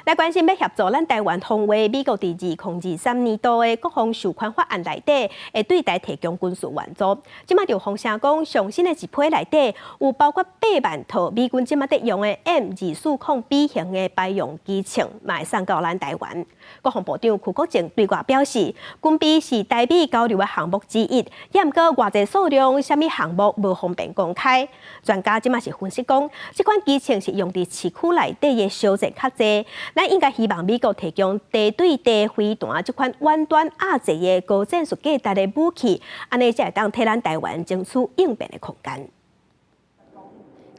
來關心欲協助咱台灣防衛，美國佇2023年度的國防授權法案內底，會對台提供軍事援助。這馬就風聲講，上新的一批內底有包括8萬套美軍這馬佇用的 M240B 型的排用機槍，嘛會送到咱台灣。國防部長邱國正對外表示，軍備是台美交流的項目之一，也毋過偌濟數量、啥物項目無方便公開。專家這馬是分析講，這款機槍是用佇市區內底的小戰較濟。咱應該希望美國提供地對地飛彈這款遠端壓制的高戰術價值的武器，按呢才會當替咱台灣爭取應變的空間。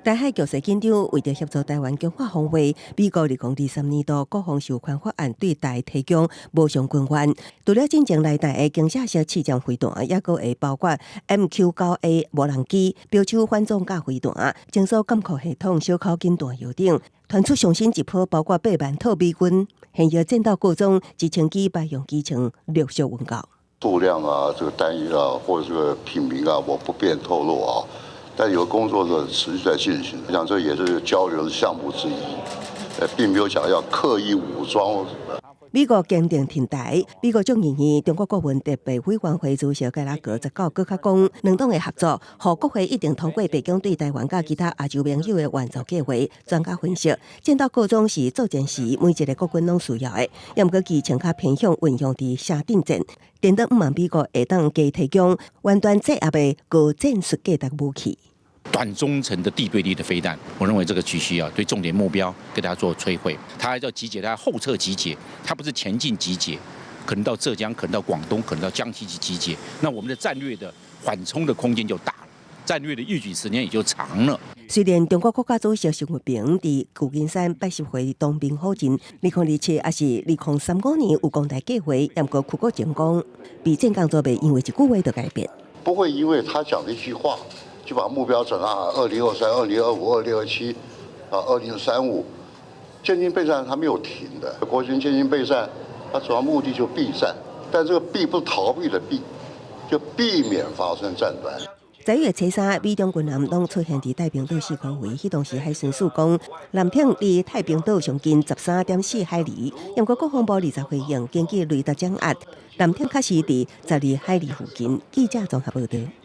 台海局勢緊張，為著協助台灣強化防衛，美國2023年度國防授權法案對台提供無償軍援。除了進前來台的傾斜式刺針飛彈，抑閣會包括 MQ-9A 無人機、標槍反裝甲飛彈、偵搜監控系統、小口徑彈藥等，傳出上新一波，包括8萬套美軍現役戰鬥武裝直升機排用機槍陸續運到。數量啊，這個單一啊，或者這個品名啊，我不便透露啊。但有工作是持續在進行，我想這也是交流的項目之一，並沒有講要刻意武裝。美國堅定挺台，美國眾議院中國顧問特別委員會主席蓋拉格十九閣較講，兩黨的合作，予國會一定通過白宮對台灣佮其他亞洲盟友的援助計劃。專家分析，戰鬥武裝是作戰時每一個國軍攏需要的，也毋過機槍較偏向運用佇城鎮戰，顛倒向望美國會當加提供遠端制壓的高戰術價值武器。短中程的地對地的飛彈，我認為這個必須要對重點目標給它做摧毀。它還要集結，它後撤集結，它不是前進集結，可能到浙江，可能到廣東，可能到江西去集結。那我們的戰略的緩衝的空間就大了，戰略的預警時間也就長了。雖然中國國家主席習近平佇舊金山拜習會當面否認，2027抑是2035年有攻台計劃，毋過邱國正講，備戰工作袂因為一句話就改變。不會因為他講的一句話，就把目標轉到2023、2025、2027，啊，2035，建軍備戰它沒有停的。國軍建軍備戰，它主要目的就避戰，但這個避不是逃避的避，就避免發生戰端。10月初三，美中軍艦攏出現佇太平島四圈圍，彼當時海巡署講，艦艇離太平島上近13.4海里。毋過國防部20回應，根據雷達掌握，艦艇確實佇12海里附近。記者綜合報道。